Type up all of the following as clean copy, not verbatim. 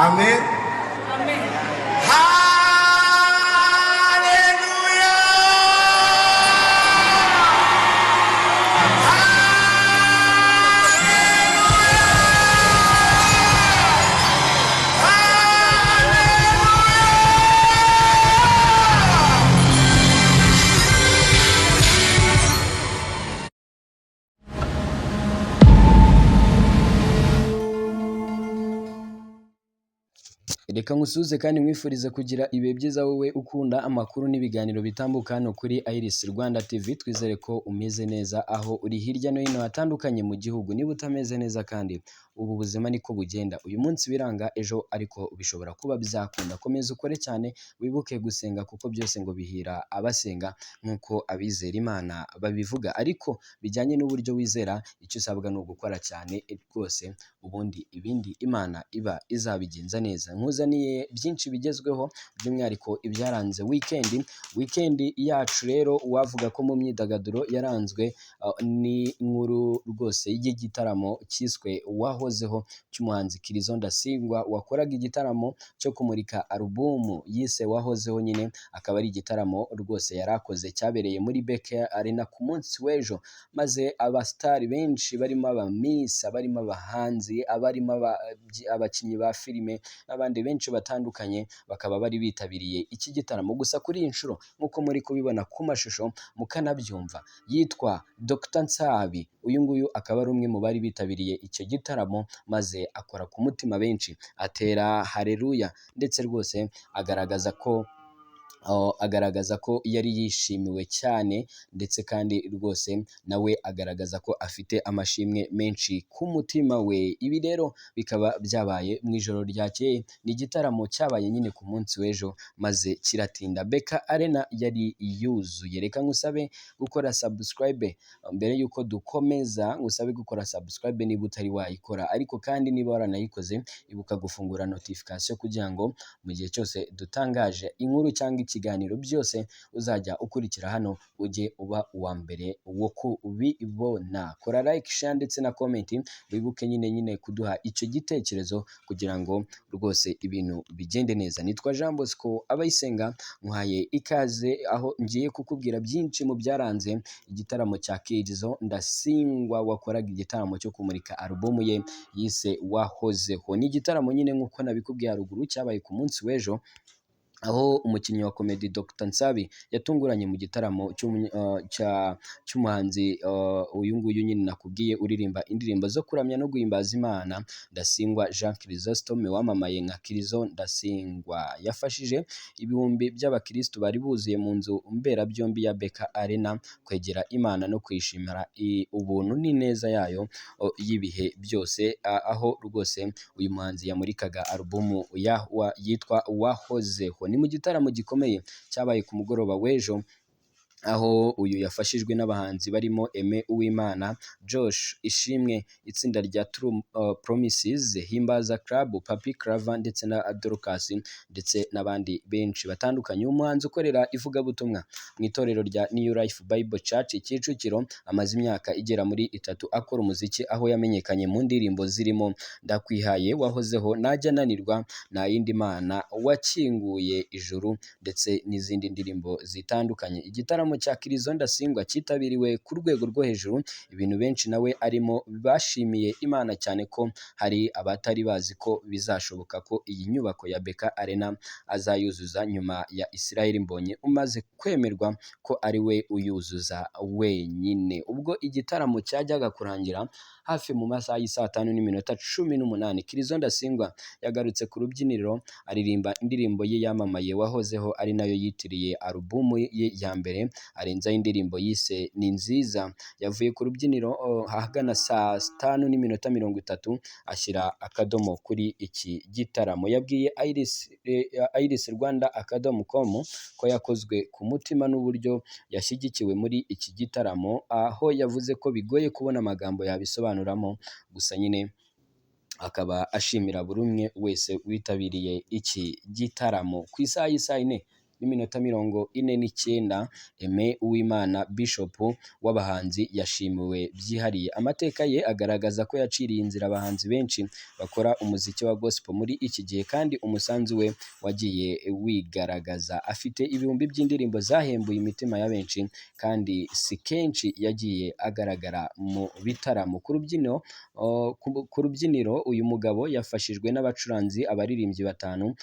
Amen. Amen. Haleluya! Reka nkusuhuze kandi nkwifurize kugira ibihe byiza wowe ukunda amakuru n'ibiganiro bitambuka hano kuri Iris Rwanda TV. Twizere ko umeze neza aho uri hirya no hino hatandukanye mu gihugu. Niba utameze neza kandi, ubu buzima niko bugenda. Uyu munsi biranga, ejo ariko bishobora kuba byakunda. Komeza ukore cyane, wibuke gusenga kuko byose ngo bihira abasenga nk'uko abizera Imana babivuga. Ariko bijyanye n'uburyo wizera, icyo usabwa ni ugukora cyane rwose, ubundi ibindi Imana iba izabigenza neza. Nkuzaniye byinshi bigezweho, by'umwihariko ibyaranze weekend. Weekend yacu rero uwavuga ko mu myidagaduro yaranzwe n'inkuru rwose y'igitaramo cyiswe Wahozeho cy'umuhanzi Kirizo Ndasingwa, wakoraga igitaramo cyo kumurika alubumu yise Wahozeho nyine, akaba ari igitaramo rwose yari akoze cyabereye muri BK Arena ku munsi w'ejo, maze abasitari benshi barimo aba Miss, abarimo abahanzi, abarimo abakinnyi ba filime n'abandi benshi batandukanye bakaba bari bitabiriye iki gitaramo. Gusa kuri iyi nshuro, nk'uko muri kubibona ku mashusho mukanabyumva, yitwa Dr Nsabi. Uyu nguyu akaba ari umwe mu bari bitabiriye icyo gitaramo, maze akora ku mutima benshi, atera haleluya, ndetse rwose agaragaza ko yari yishimiwe cyane, ndetse kandi rwose nawe agaragaza ko afite amashimwe menshi ku mutima we. Ibi rero bikaba byabaye mu ijoro ryakeye. Ni igitaramo cyabaye nyine ku munsi w'ejo maze kiratinda. BK Arena yari yuzuye. Reka ngusabe gukora subscribe mbere y'uko dukomeza, ngusabe gukora subscribe niba utari wayikora, ariko kandi niba waranayikoze, ibuka gufungura notification kugira ngo mu gihe cyose dutangaje inkuru cyangwa ikiganiro byose uzajya ukurikira hano ujye uba uwa mbere wo kubibona. Kora like, share ndetse na comment, wibuke nyine kuduha icyo gitekerezo kugira ngo rwose ibintu bigende neza. Nitwa Jean Bosco Abayisenga, nkuhaye ikaze aho ngiye kukubwira byinshi mu byaranze igitaramo cya Kirizo Ndasingwa, wakoraga igitaramo cyo kumurika alubumu ye yise Wahozeho. Ni igitaramo nyine nk'uko nabikubwiye haruguru cyabaye ku munsi w'ejo, aho umukinnyi wa comedy Dr Nsabi yatunguranye mu gitaramo cy'umuhanzi uyu nguyu nyine nakubwiye uririmba indirimbo zo kuramya no guhimbaza Imana, Ndasingwa Jean Chrysostome wamamaye nka Kirizo Ndasingwa. Yafashije ibihumbi by'abakirisitu bari buzuye mu nzu mberabyombi ya BK Arena kwegera Imana no kuyishimira ubuntu n'ineza yayo y'ibihe byose, aho rwose uyu muhanzi yamurikaga alubumu yitwa Wahozeho. Ni mu gitaramo gikomeye cyabaye ku mugoroba w'ejo, aho uyu yafashijwe n'abahanzi barimo Aime Uwimana, Josh Ishimwe, itsinda rya True Promises, Himbaza Club, Papi Claver ndetse na Dorcas, ndetse n'abandi benshi batandukanye. Uyu muhanzi ukorera ivugabutumwa mu itorero rya New Life Bible Church Kicukiro, amaze imyaka igera muri 3 akora umuziki, aho yamenyekanye mu ndirimbo zirimo Ndakwihaye, Wahozeho, Najya Nanirwa, Nta Yindi Mana, Wakinguye Ijuru ndetse n'izindi ndirimbo zitandukanye. Igitaramo cya Kirizo Ndasingwa cyitabiriwe ku rwego rwo hejuru, ibintu benshi nawe arimo bashimiye Imana cyane ko hari abatari bazi ko bizashoboka ko iyi nyubako ya BK Arena azayuzuza nyuma ya Israel Mbonyi umaze kwemerwa ko ari we uyuzuza wenyine. Ubwo igitaramo cyajyaga kurangira hafi mu masaha y'isaa tanu n'iminota 18, Kirizo Ndasingwa yagarutse ku rubyiniro aririmba indirimbo ye yamamaye Wahozeho, ari nayo yitiriye alubumu ye ya mbere, arenzaho indirimbo yise Ni Nziza. Yavuye ku rubyiniro ahagana saa tanu n'iminota 30, ashyira akadomo kuri iki gitaramo. Yabwiye Iris Rwanda.com ko yakozwe ku mutima n'uburyo yashyigikiwe muri iki gitaramo, aho yavuze ko bigoye kubona amagambo yabisobanuramo, gusa nyine akaba ashimira buri umwe wese witabiriye iki gitaramo. Ku isaha y'isaa yine n'iminota 49, Aime Uwimana Bishop w'abahanzi yashimiwe byihariye. Amateka ye agaragaza ko yaciriye inzira abahanzi benshi bakora umuziki wa gospel muri iki gihe, kandi umusanzu we wagiye wigaragaza. Afite ibihumbi by'indirimbo zahembuye imitima ya benshi, kandi si kenshi yagiye agaragara mu bitaramo. Ku rubyiniro uyu mugabo yafashijwe n'abacuranzi, abaririmbyi batanu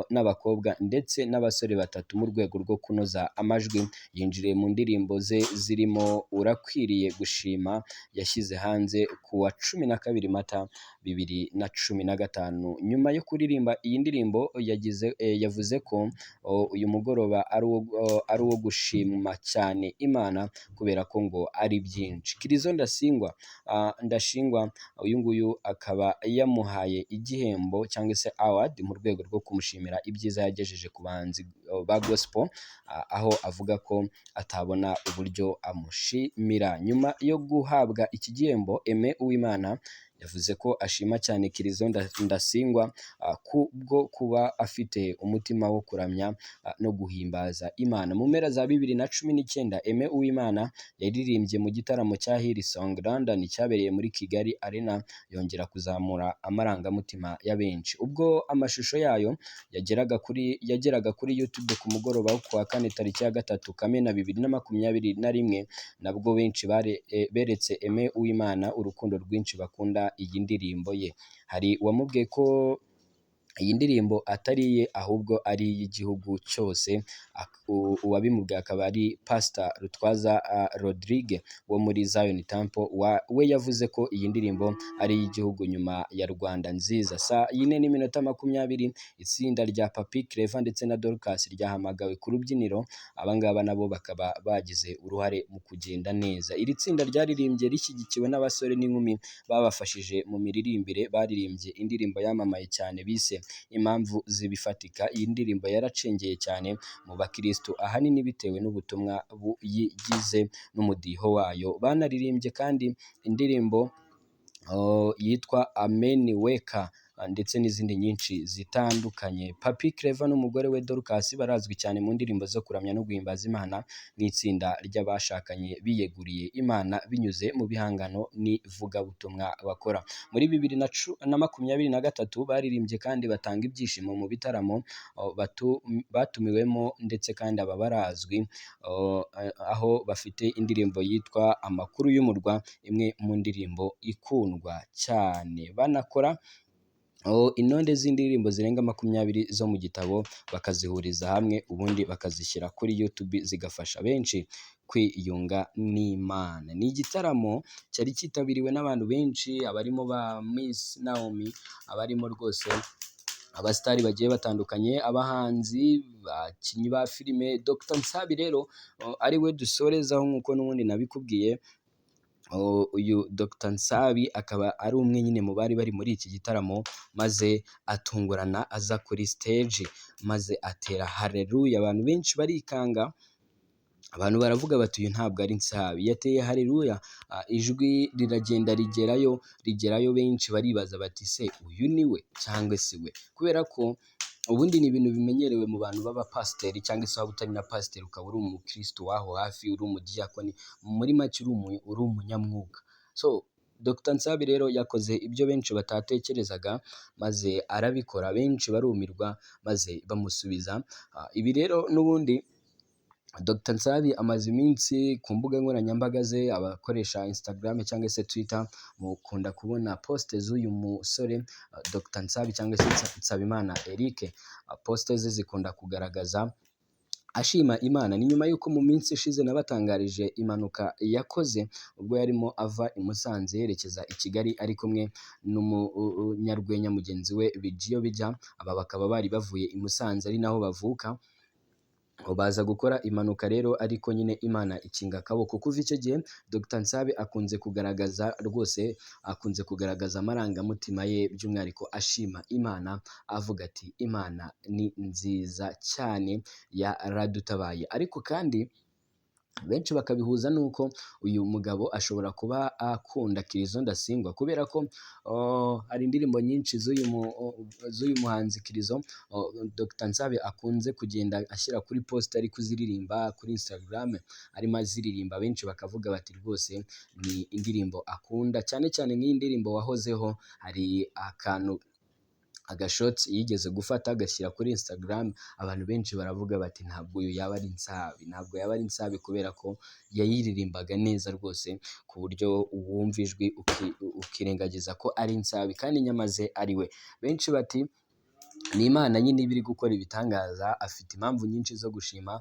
n'abakobwa ndetse n'abasore batatu mu rwego rwo kunoza amajwi. Yinjiriye mu ndirimbo ze zirimo Urakwiriye Gushima yashyize hanze ku wa 12 Mata 2015. Nyuma yo kuririmba iyi ndirimbo yagize yavuze ko uyu mugoroba ari uwo gushima cyane Imana kubera ko ngo ari byinshi. Kirizo Ndashingwa uyu nguyu akaba yamuhaye igihembo cyangwa se award mu rwego rwo kumushimira ibyiza yagejeje ku bahanzi ba gospel, aho avuga ko atabona uburyo amushimira. Nyuma yo guhabwa iki gihembo, Aime Uwimana yavuze ko ashima cyane Kirizo Ndasingwa kubwo kuba afite umutima wo kuramya no guhimbaza Imana. Mu mpera za 2019, Aime Uwimana yaririmbye mu gitaramo cya Hillsong London cyabereye muri Kigali Arena, yongera kuzamura amarangamutima ya benshi. Ubwo amashusho yayo yageraga kuri YouTube ku mugoroba wo kuwa kane tariki ya 3 Kamena 2021, nabwo benshi beretse Aime Uwimana urukundo rwinshi bakunda iyi ndirimbo ye. Hari uwamubwiye ko iyi ndirimbo atari iye ahubwo ari iy'igihugu cyose, uwabimubwiye akaba ari Pastor Rutwaza Rodrigue wo muri Zion Temple, we yavuze ko iyi ndirimbo ari iy'igihugu nyuma ya Rwanda Nziza. Saa yine n'iminota 20, itsinda rya Papi Clever ndetse na Dorcas ryahamagawe ku rubyiniro, aba ngaba nabo bakaba bagize uruhare mu kugenda neza. Iri tsinda ryaririmbye rishyigikiwe n'abasore n'inkumi babafashije mu miririmbire, baririmbye indirimbo yamamaye cyane bise Impamvu Zibifatika. Iyi ndirimbo yaracengeye cyane mu bakirisitu, ahanini bitewe n'ubutumwa buyigize n'umudiho wayo. Banaririmbye kandi indirimbo yitwa Amen Weka ndetse n'izindi nyinshi zitandukanye. Papi Clever n'umugore we Dorcas barazwi cyane mu ndirimbo zo kuramya no guhimbaza Imana nk'itsinda ry'abashakanye biyeguriye Imana binyuze mu bihangano n'ivugabutumwa bakora. Muri 2023 baririmbye kandi batanga ibyishimo mu bitaramo batumiwemo, ndetse kandi aba barazwi aho bafite indirimbo yitwa Amakuru y'Umurwa, imwe mu ndirimbo ikundwa cyane. Banakora intonde z'indirimbo zirenga 20 zo mu gitabo, bakazihuriza hamwe ubundi bakazishyira kuri YouTube, zigafasha benshi kwiyunga n'Imana. Ni igitaramo cyari cyitabiriwe n'abantu benshi, abarimo ba Miss Naomi, abarimo rwose abasitari bagiye batandukanye, abahanzi, abakinnyi ba filime. Dr Nsabi rero ari we dusorezaho nk'uko n'ubundi nabikubwiye. Uyu Dr Nsabi akaba ari umwe nyine mu bari bari muri iki gitaramo, maze atungurana aza kuri stage maze atera haleluya, abantu benshi barikanga, abantu baravuga bati uyu ntabwo ari Nsabi. Yateye haleluya, ijwi riragenda rigerayo rigerayo, benshi baribaza bati se uyu ni we cyangwa si we? Kubera ko ubundi ni ibintu bimenyerewe mu bantu b'abapasiteri, cyangwa se waba utari na pasiteri ukaba uri umukristo w'aho hafi, uri umudiyakoni, muri make uri umunyamwuka. So Dr Nsabi rero yakoze ibyo benshi batatekerezaga, maze arabikora, benshi barumirwa maze bamusubiza. Ibi rero n'ubundi Dr Nsabi amaze iminsi ku mbuga nkoranyambaga ze, abakoresha Instagram cyangwa se Twitter mukunda kubona post z'uyu musore Dr Nsabi cyangwa se Nsabimana Eric. Post ze zikunda kugaragaza ashima Imana. Ni nyuma y'uko mu minsi ishize nabatangarije impanuka yakoze ubwo yarimo ava i Musanze yerekeza i Kigali ari kumwe n'umunyarwenya mugenzi we Bijiyobijya, aba bakaba bari bavuye i Musanze ari naho bavuka, baza gukora impanuka rero, ariko nyine Imana ikinga akaboko. Kuva icyo gihe Dr Nsabi akunze kugaragaza rwose, akunze kugaragaza amarangamutima ye, by'umwihariko ashima Imana, avuga ati Imana ni nziza cyane yaradutabaye. Ariko kandi Benshi bakabihuza n'uko uyu mugabo ashobora kuba akunda Kirizo Ndasingwa, kubera ko hari indirimbo nyinshi z'uyu muhanzi Kirizo, Dr Nsabi akunze kugenda ashyira kuri post ari kuziririmba kuri Instagram, arimo aziririmba, benshi bakavuga bati rwose ni indirimbo akunda, cyane cyane nk'iyi ndirimbo wahozeho. Hari akantu agashotsi yigeze gufata agashyira kuri Instagram, abantu benshi baravuga bati ntabwo uyu yaba ari Nsabi, ntabwo yaba ari Nsabi, kubera ko yayiririmbaga neza rwose ku buryo wumva ijwi ukirengagiza ko ari Nsabi kandi nyamaze ari we. Benshi bati ni Imana nyine iba iri gukora ibitangaza, afite impamvu nyinshi zo gushima,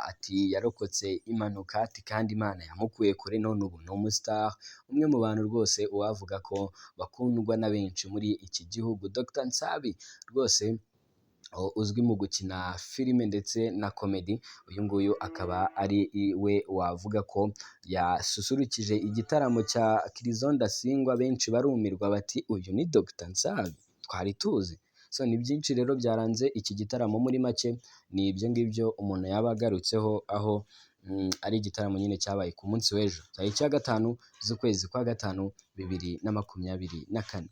ati yarokotse impanuka, ati kandi Imana yamukuye kure, none ubu ni umustar, umwe mu bantu rwose uwavuga ko bakundwa na benshi muri iki gihugu. Dr Nsabi rwose uzwi mu gukina filime ndetse na komedi, uyu nguyu akaba ari we wavuga ko yasusurukije igitaramo cya Kirizo Ndasingwa, benshi barumirwa bati uyu ni Dr Nsabi twari tuzi. So ni byinshi rero byaranze iki gitaramo, muri make ni ibyo ngibyo umuntu yaba agarutseho, aho ari igitaramo nyine cyabaye ku munsi w'ejo tariki ya 5 z'ukwezi kwa 5 2024.